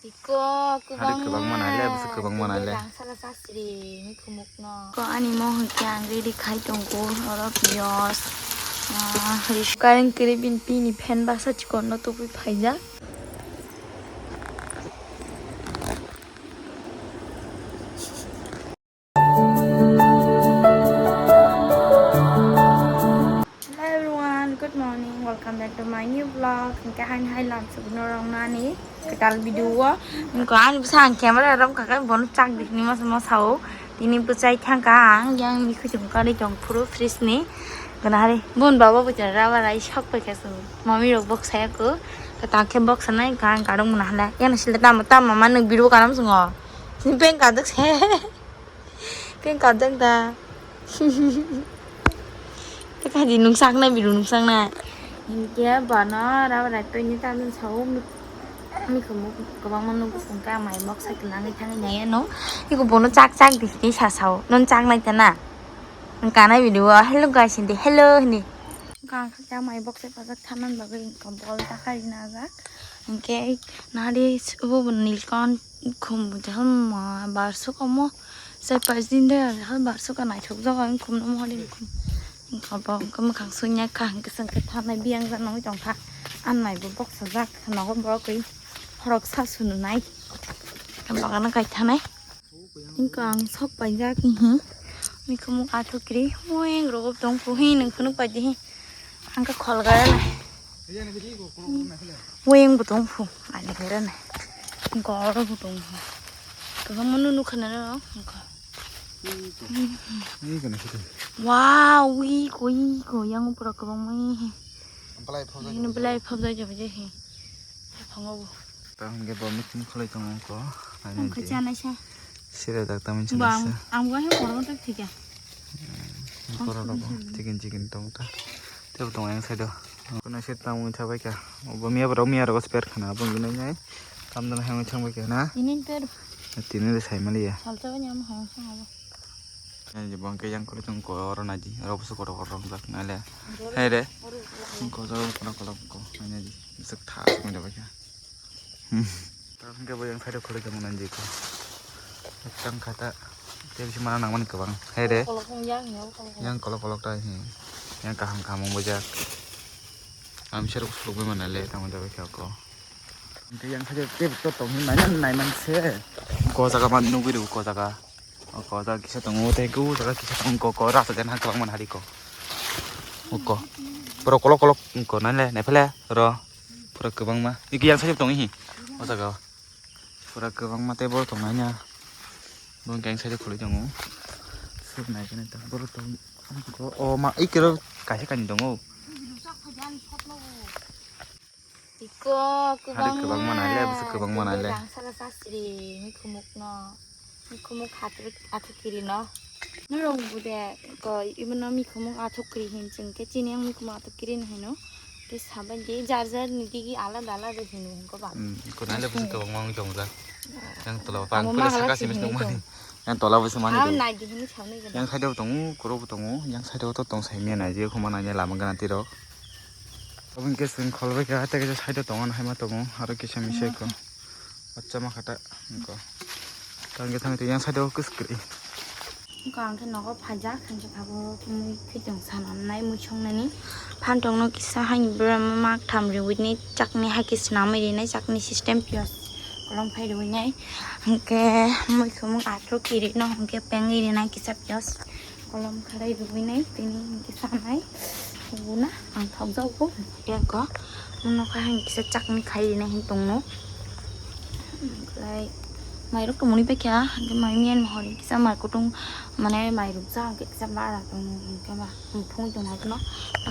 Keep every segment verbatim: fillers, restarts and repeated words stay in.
Tiko kwbangma nai le, bwswk kwbangma nai le. Rang sala sasri ni khumukno. Ko ani mo hwnkhe ang ready khai tongo, oro piyos, ah, risk. Current kwrwi bini pini fan basa chikonno tubui phaijak. Hello everyone, good morning, welcome back to my new vlog. Hingke hain hai lam sugno rong nani ketal video o. Hingke ani bwsa ang camera rom kakai bono chak dikni masa masa o. Tini bwchai thangka ang yang mi khuchung kari tong phuru fridge ni. Gana hari bon baba bwchai raba rai sok pai kha sung. Mami rok bok saya ko. Kata khe bok sanai ka ang karung muna hala. Yang sila tama tama manung biru kanam sungo. Sini peng kaduk se. Keng kajak da. Kaka di nungsaknai, biru nungsaknai. Hingke bono raba rai toini tamni sao mi-, mikhumu kwbangma nukgo songkha mai boksa kwlangwi thangwi naiya no. Iko bono chak chak di hinwi sa sao. Non chak nai tana. Ang kanai video o, "Hello guys," hindi, "Hello," hindi. Kang kha mai boksa pajak thanan bagwi bol takhai najak. Hingke nari ubo nilkon khum jahal ma barsuk omo. Char panch din de ar hal bar suka naithok jago ang khum no mohor ni khum. Wngkha bo wngkha mwkhang suinya kha hwnkhe swngkhe thanai biyang jak nangwi tongkha. Ang naibo boksajak nogo borok kwi horok sa sunu nai. Bagano kaithanai. Wngkha ang sok paijak hi. Mikhumuk athukri. Weng rogo tongphu hi nung phunuk paidi hi. Angka kholga na. Weng bo tong phu. Ani kera na. Goro bo tong phu. Kaka manu nukha na no. Angka. Wow, wi ko, wi ko. Yang pura kabang mai. Belai phobjak. Ini belai phobjak jaba je hi. Phango bo. Ta hingke bo mikhum kholoi tongo ko. Ang khe chanai sa. Sira dak tamin chanai sa. Ang bo he kormo tak thika. Kormo tak chicken chicken tong ta. Tebo tong yang side o. Kuna sir tamo wngwi thabai kha. Bo miya borok miya rogo sper khana bo wngwi nai. Tam dana hangwi thangbai kha na. Ini per. Tini de sai mali ya. Salta bani am hang sang abo. Ani je bangke yang kolo tong ko oro naji. Oro busu kotor kotor rongjak nale. Hai re. Ko jaro kotor kotor ko. Ani ji. Sik tha sik mali bai kha. Tang hingke bo yang side o khuloi tongmani jiko. Tang kha ta. Tei bisingo mana nangmani kwbang. Hai re. Kolok wng yang, yang kolok. Yang kolok kolok ta hi. Yang kaham kaham wng bujak. Ang bisa rok suluk bai mana le tamo jabai kha ko. Hingke yang side o tei to tong hi naiman naiman se. Ko jaga man nugui rw ko jaga. O ko jaga kisa tongo tei ko jaga kisa tongo ko ko rasa jan ha kwbang man hari ko. O ko. Boro kolok kolok ko nai le nai phele ro. Pura kwbangma. Iki yang side tong hi. O jaga. Pura kwbangma tei borok tong nai na. Bo yang side khuloi tongo. Sir nai khe ta borok tong. O ma iki ro kaisa kani tongo. Iko kwbangma nai le, bwswk kwbangma nai le. Rang sala sasri mikhumuk no. Mikhumuk athuk kiri no. Norok bude ko ibono mikhumuk athuk kiri hin chwng khe chini yang mikhumuk athuk kiri no hino. Tei sabai di jar jar ni digi alada alada hino hwnkhe ba. Hmm, ko nai le bwswk kwbangma wng tongjak. Yang tola o pang pele saka simi tong mani. Yang tola bo se mani. Yang side o tongo, kuro bo tongo, yang side o to tong sai miya nai je khuma nai lama gana tirok. Obo hingke chwng kholbai kha, tei kaisa side o tongo, haima tongo, aro kisa misa ko. Bacha ma kha ta, wngkha. Tang khe thang tei yang side o kwswk kwrwi. Wngkha ang khe nogo phaijak, hingke abo mui khitong sanam nai, mui songnani. Phantong no kisa haini bwrwi mak tham riwi ni chakni hai khe swnamwi rinai, chakni system piyos kolom phai riwi nai. Hingke mui khumuk athro kiri no hingke pengwi rinai kisa piyos. Kolom khalai rwgwinai tini hingke sanai. Buna ang thokjago. Eko. Nokha hingke kisa chakni khai rinai hin tongno. Omoklai mairok tongmani bai kha. Hingke mai miyan hori kisa mai kutung mane mai rukjak hingke kisa bara tong hingke ba. Phung tong hakno.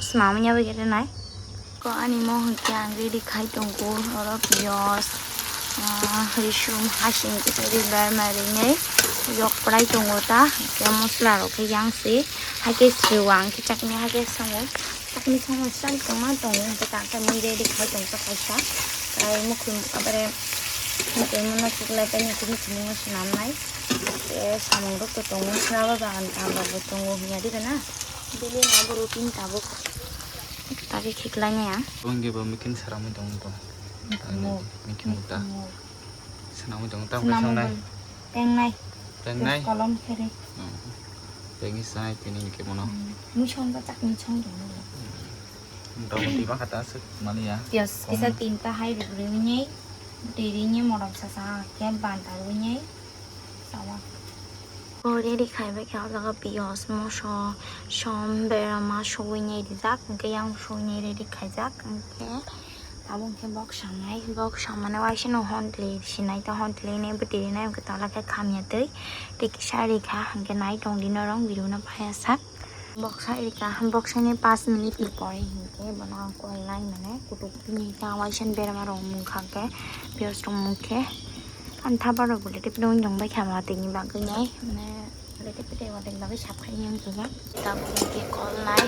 Swnamya bai khe nai. Ko ani mo hwnkhe ang ready khai tongo, oro piyos, ah, risum, hasing kisa ribar marinai yok prai tongo ta, hwnkhe mosla rok khe yang se, haikhe sriwang khe chakni haikhe songo, chakni songo sal tongma tongo, hwnkhe ta khe mui ready khai tongkha kaisa, tai mukhum abare mukhum no chuklai pai mukhum mukhum no swnamnai, tei samung rok to tongo, swnaba bagan kaham rok bo tongo hwnya di gana, daily na bo routine tabuk. Tari khiklai nai ang. Bongni bo mikin saramwi tong tong. Mikhumuk. Mikhumuk ta. Mikhumuk. Nang tong tam Namo sanai. Bol. Tengnai. Tengnai. Kolom khere. Hmm. Tengni sanai tini ke mono. Hmm. Musong ba chak musong dong. Hmm. Motamoti ba kata aswk maliya. Pias kisa tinta hai rwgwi wngnai. Twi ringni morok sasa ke banta wngnai. Sawa. Already khaibai kha o jaga piyaj, moso, som, berama sogwi nai rijak, hwnkhe yang sogwi nai ready khaijak, hwnkhe abo hwnkhe bok sanai, bok samani waisano hon twi sinai ta hon twi nai bwtwi rinai hwnkhe tola khe khamya twi, tei kisa rikha hwnkhe nai tongdi norok video no phaiya sak. Boksa rikha, boksa ni pash minute ni pore hinkhe bono ang koi lai mane kutuk tini ta waisani berama rok mungkha khe piyaj rok mungkhe. Ani thapa rok bo lete pide wngjong bai kha watwi ni bagwi nai mane lete pide watwi ni bagwi sap khai wng tongya. Tabuk khe kol nai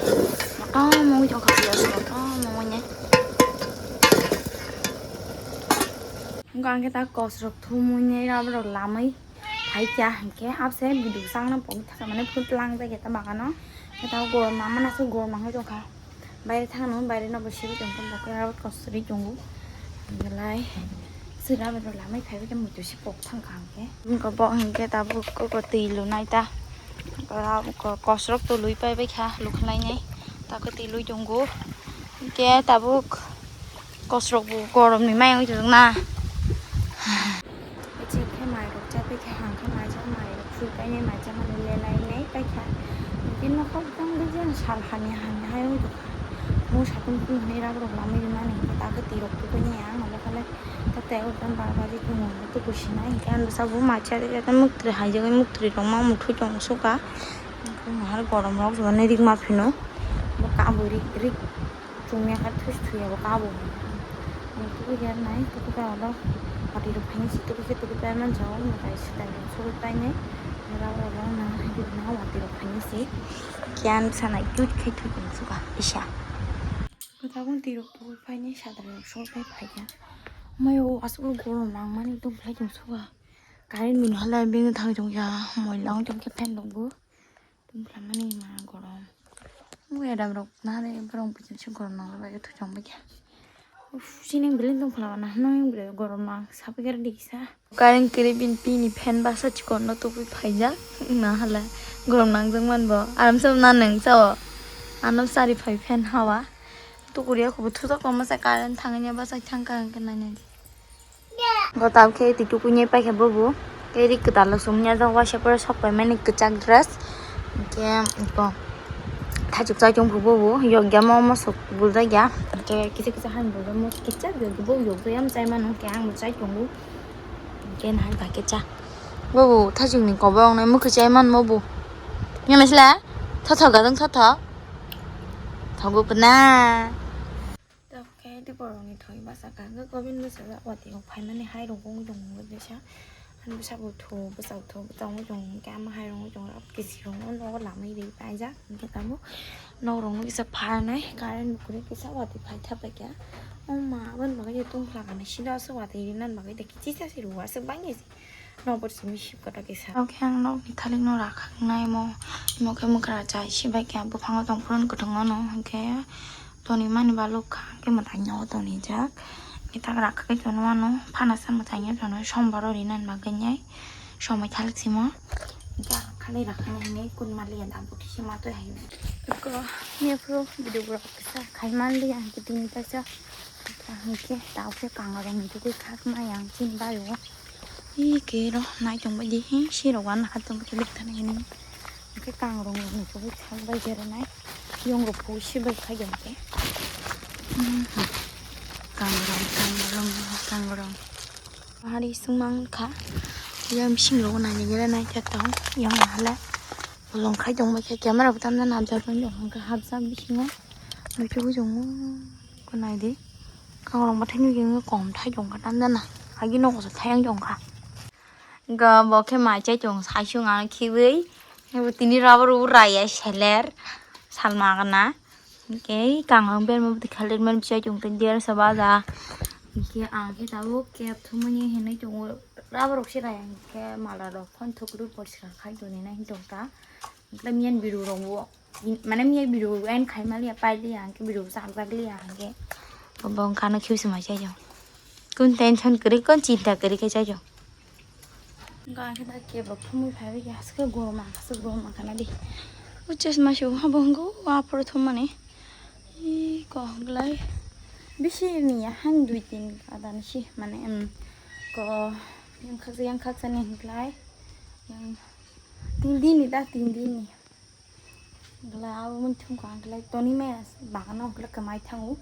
motom wngwi tongkha piyaj motom wngwi nai. Wngkha ang khe ta kos rok thumwi nai rubber rok lamwi. Phaikha hinkhe abse video changna pogwi thangkha mane phut lang jageta bagano. Khe tabuk gorma manaso gorma wngwi tongkha. Baire thangno baire no bo siri tongkha bo khe abo kosri tongo. Belai sira bo lamai phaibai khe muitu si pok thangkha hinkhe. Bo hinkhe tabuk koko twi lunai ta. Kosrok to lui paibai kha lukhlainai. Tabuk twi lui tongo. Hinkhe tabuk kosrok bo goromni mai wngwi tongna. Biching khe mairok chapai khe hang khe maijak mairok sui painai maijak mani lelai nai paikha. Bini nokhok jang de jang sal hamya hamya hai wngtokha. Mo satung tung hinwi rubber rok lamwi rimani hinkhe ta khe twi rok tukuinai ang obo khe le ta tei o jang bar baji tongo tuku sinai hinkhe ang bwsa bo macha de jata muktri haijagwi muktri rok ma muthwi tong suka. Hinkhe mo hai gorom rok jora nai rik ma phino bo kabo rik rik. Chumya kha thus thuya bo kabo. Ang tuku ya nai tuku ka alo. Watwi rok phaini si tuku khe tuku pai man jao mo kai si tai so pai ne. Ra ro ro na ha di na watwi rok phaini si. Kian sana cute khe thu kum suka isa. Kota gun ti rok tuku pai ne sa da rok so pai phai ya. Mai o asuk gorong nang mani tu phai kum suka. Current min halai bini thang jong ya moi lang jong khe fan dong bu. Tongphlamani ma gorom. Wngwi adam rok nare borong pijin se gorom nang bai thujong bai khe. Uff, sining belai tongphla na nang belai gorom nang sapai khe ready kisa. Current kwrwi bini pini fan basa chikon no tubui phaijak na hala gorom nangjak man bo aram sam na nang chao. Ano sari phai fan hawa. Tukuriya khubu thujak tongma sa current thangya basa thangka hwnkhe nanya di. Gotap khe twi tukuinai paikha bobo. Tei ri kwtal rok sumya jak waisa pore sok paimani kwchak dress. Hinkhe iko thaichuk chai tongphu bobo. Yokya mo mosok buljak ya. Hinkhe kisa kisa hani buljak mosok kisa yokya bo yokjak ya chai mano hinkhe ang bo chai tongo. Hinkhe nahar bai khe cha. Bobo thaichuk ni kobo wngnai mwkhwi chai manmo bo. Nini sila thotho gadang thotho. Thogo kwna. Tabuk khe tei borokni thwi bwsakha hwnkhe gobin bwsajak watwi rok phaimani hai rok wngwi tongo hwnkhe bwsa. Ani bwsa bo thu bwsa bo thu bwsa wngwi tongo hwnkhe ama hai rok wngwi tongo abo kisi rok no nogo lamwi ri paijak hwnkhe tabuk nok rok no kisa pharnai current bo kwrwi kisa watwi phai thapaikha. O ma aboni bagwi tongphla kani sida aswk watwi rinani bagwi da kichisa se rwo aswk bangya se. Nokbar simi sip kwtal kisa. Oke ang nokni thalik no rakha wngnai mo. Imo khe mwkra chai sibai khe buphango tong phuru kwthwng mano hwnkhe. Toni mani balok kha, hwnkhe mwtai no tonijak. Hwnkhe tak rakha khe tono ano, phana sa mwtai no tono, sombar o rinani bagwi nai, somoi thalik simo. Hwnkhe ang khalai rakha nai hinwi kun maliya da buthi se ma twi hai. Ko, miya phuru video borok kisa khai manliya, hwnkhe tini kaisa, hwnkhe tao khe kangarok ni tugui khak maya, ang chini bayo. Ih, khe ro, nai tong bai di, hi, si rok wanaha tong bai khe luk thani hini. Hwnkhe kangrong rok ni tugui thang bai khe rwnai. Yong rok phu si bai khai jang khe. Mhm. Kangrong, kangrong, kangrong. Hari sung mang kha. Yang bising rok nai ni gere nai khe tong. Yang hale. Bolong khai tong bai khe camera bo tamna nang jak nang jong hwnkhe hapjak bisingo. Bai khe bo jong ko nai di. Kangrong bathai nw khe kom thai tong kha tam jana. Agi nogo se thai wng tong kha. Ga bo khe mai chai tong sai sung ano khiui. Abo tini rubber bo raya seler. Salma gana. Hwnkhe kangrong berma bwtwi khalirmani chai tong tei dersa baja. Hwnkhe ang khe tabuk kep thumani hinwi tongo. Rubber rok se raya hwnkhe mala rok phone thukru poriskar khai toni nai tong ta. Hwnkhe miyan biru rok bo. Mane miya video end khai maliya pailiya hwnkhe video chapjak liya hwnkhe. Bo wngkha no khiui se mai chai jong. Kun tension kwrwi kun chinta kwrwi khe chai jong. Hwnkhe ang khe da kebo thumwi phaiwi khe haske gorom ang khe gorom ang khana di. O chosma se habo hwngo o aphuru thummani. Ih, ko glai. Bisi ni ya hang dui tin adani si mane, em, ko yang khaksa yang khaksa ni hwnkhlai. Yang tin din ni da tin din ni. Glai abo mani thumkha ang glai toni me bagano glai kwmai thango.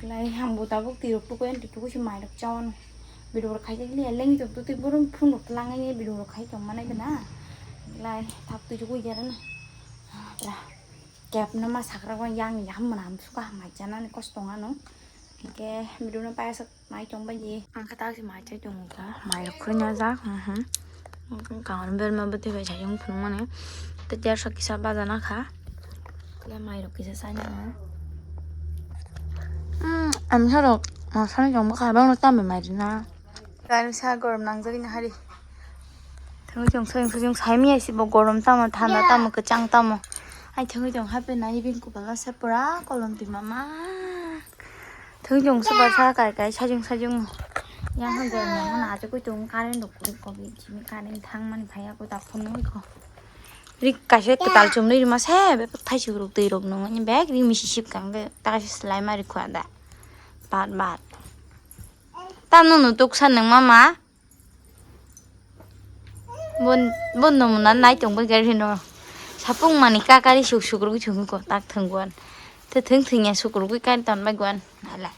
Glai hambo tabuk tirok tuku en tuku si mairok chawan. Bidoro khaijak liya leng tok tu tei borom phun rok tlangai bidoro khai tong manai bana. Glai thap tu tuku jara na. Pra. Kep no ma sakra ko yang yam mana am suka hamai chana ni kosto ngano. Ke bidoro payasa. Mai tong bai di. Ang khe tak si mai chai tongo kha. Mai rok khoi na jak. Mhm. Kawan berma bwtwi bai chai phunuk mani. Te dersa kisa baja na kha. Le mai rok kisa sai na. Hmm, am sa rok ma sa ni jong kha bang tam mai ri na. Gari sa gorom nang jagini hari. Thangwi tong sai phujung sai mi asi bo gorom tamo thanda tamo kwchang tamo. Ai thangwi tong hape nai bing kubala se pura kolom ti mama. Thwng chwng swbar sa kai kai sajung sajung. Yang hwn jai mano na achukwi tongo current rok kwrwi kobi jimmy current thangmani phaiya ko ta phunugwi ko. Ri kaisa kwtal chumnwi rwma se bebak thaisuk rok twi rok nungwi bek ri misi sip kang de ta kaisa swlai ma rikhu ada. Bat bat. Tamno no tuksa nung mama. Bon, bon no muna nai tong bai gari no. Sapung mani ka kari suk suk rugui chung ko tak thung guan. Te thung thung ya suk rugui kan ton bai guan. Hala.